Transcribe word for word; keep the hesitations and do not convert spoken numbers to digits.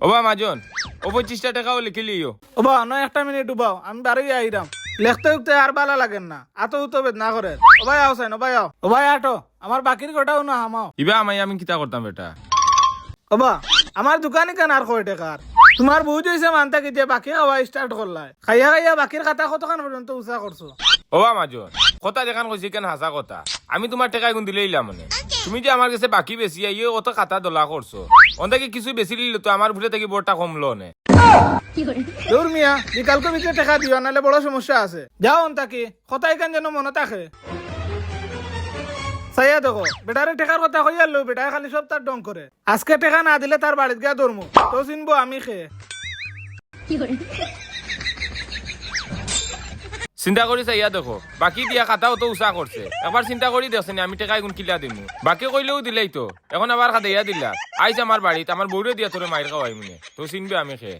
ওবা মাজন, ও পঁচিশটা টেকাও লিখিলিও। ওবা, অনো একটা মিনিট উবাও, আমি বারইয়া আইরাম। লেখতে উঠতে আর বালা লাগের না, আতো উতো বেদনা করের। ওবায় আও চাইন, ওবায় আও, ওবায় আটো, আমার বাকির কটাও না হামাও। ইবা আমাই আমি কিতা করতাম বেটা? ওবা, আমার দোকান ইখান আর কয় টেকার? তুমার বউ জইছে মান থাকি দিয়া বাকি খাওয়া start করলায়। খাইয়া খাইয়া বাকির খাতা কতখান পর্যন্ত উচা করছো? ওবা মাজন, কথা যেখান কইছি ইখান হাছা কথা। আমি তুমার টেকা ইগুন দিলাইলাম মানে। তুমি যে আমার গেছে বাকি বেশি আইয়ে অত খাতা দলা করছো। অন থাকি কিছু বেশি লিলে তো আমার উপরে থাকি বড়টা কমলো নে। দূর মিয়া, বিকালকর ভিতরে টেকা দিও, নাইলে বড় সমস্যা আছে। যাও অন থাকি, কথা ইখান যেন মনো থাকে। চাইয়া দেখো, বেটারে টেকার কথা কইয়ার লগে বেটায় খালি সব তার ঢং করে। আজকে টেকা না দিলে তার বাড়িত গিয়া ধরমু, তো চিনবো আমি খে। চিন্তা করি চাইয়া দেখো, বাকি দিয়া খাতা অত উচা করছে। একবার চিন্তা করি দেখছে নি আমি টেকা ইগুন কিলা দিমু। বাকি কইলেও দিলাইতো, এখন আবার খাদাইয়া দিলা। আইজ আমার বাড়িত, আমার বউরে দিয়া তোরে মাইর খাওয়াইমু নে, তো চিনবে আমি খে।